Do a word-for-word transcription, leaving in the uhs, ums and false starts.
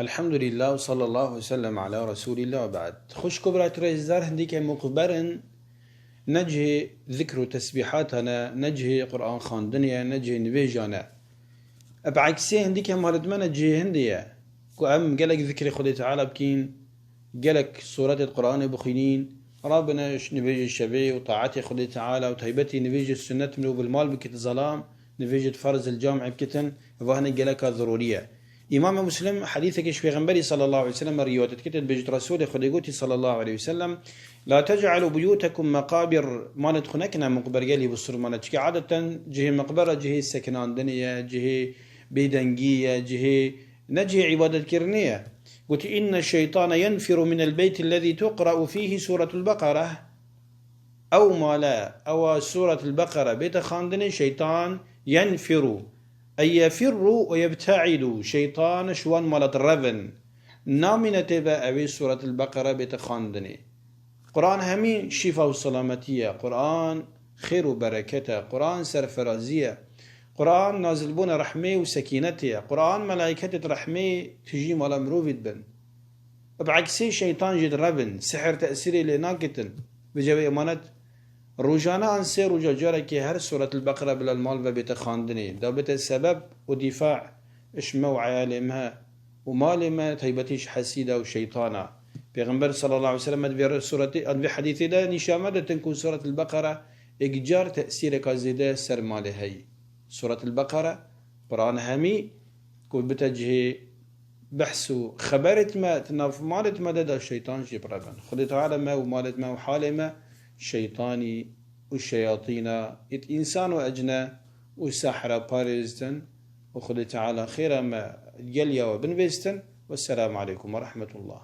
Elhamdülillah ve sallallahu ve sellem ala Resulillah ve ba'd. Xwişk û birayt rêzdar, hindîke muqber in, ne cihê zikr û tesbîhata ne, ne cihê Qur'an xwendinê ye, ne cihê nivêja ne. Bi eksê hindîke malê me ne cihê hindê ye ku em gelek zikrê Xwedê Teala bikîn, gelek suretê Qur'anê bixwînîn, rabine nivêjê şevê û taetê Xwedê Teala û taybetî nivêjê sunnet mirov bi mal bikit zelam, nivêjê ferz il camê bikitin, va hinek geleka zerûrî ye. Îmam Muslim hedîsekê ji Pêxemberî sallallahu aleyhi ve sellem rîwayet dikit, dibêjit Resûlê Xwedê gotî sallallahu aleyhi ve sellem, "La tec'alû buyûtekum meqabir", malêt xwe nekine miqbergelî bisurmane, çike adeten cihê miqbera cihê sekinandinê ye, cihê bêdengî ye, cihê ne cihê îbadetkirinê ye. Gotî, "Inne şeytane yenfiru minel beyti lezî tuqra'u fîhî suretul Beqere." Ew male, ewa Suretul Beqere bête xandinê, şeytan yenfiru. Ey yefirru ve yebtaidu. Şeytan ji wan mala revin. Namîne tê be ew ê Suretul Beqere bête xandinê. Quran hemî şîfa û selametî ye. Quran xêr û bereket e. Quran serferazî ye. Quran nazilbûna rehmê û sekînetê ye. Quran melaîketê rehmê tijî mala mirovî dibin. Bi eksê şeytan jê direvin, sihir tesîrê lê nakitin. Bi cevê emanet, rojane an sê roja carekê her Suretul Beqere bila li mal ve bête xandinê, da bête sebeb û dîfa ji me û eyalê me û malê me, taybetî ji hesîda û şeytana. Pêxember sallallahu aleyhi ve sellem di vê suretê, di vê hedîsê de nîşan me ditin ku Suretul Beqere êkcar tesîreka zêde ser malê heyî. Suretul Beqere, Quran hemî ku bite cihê behs û xeberêt me, di nav malêt me de da şeytan jî birevin. Xwedê Teala me û malêt me û halê me şeytanî û şeyatîna ît însan û ecne û sehra parêztin û Xwedê Teala xêra me gel ya we binvêstin. Wesselamu aleykum ve rahmetullah.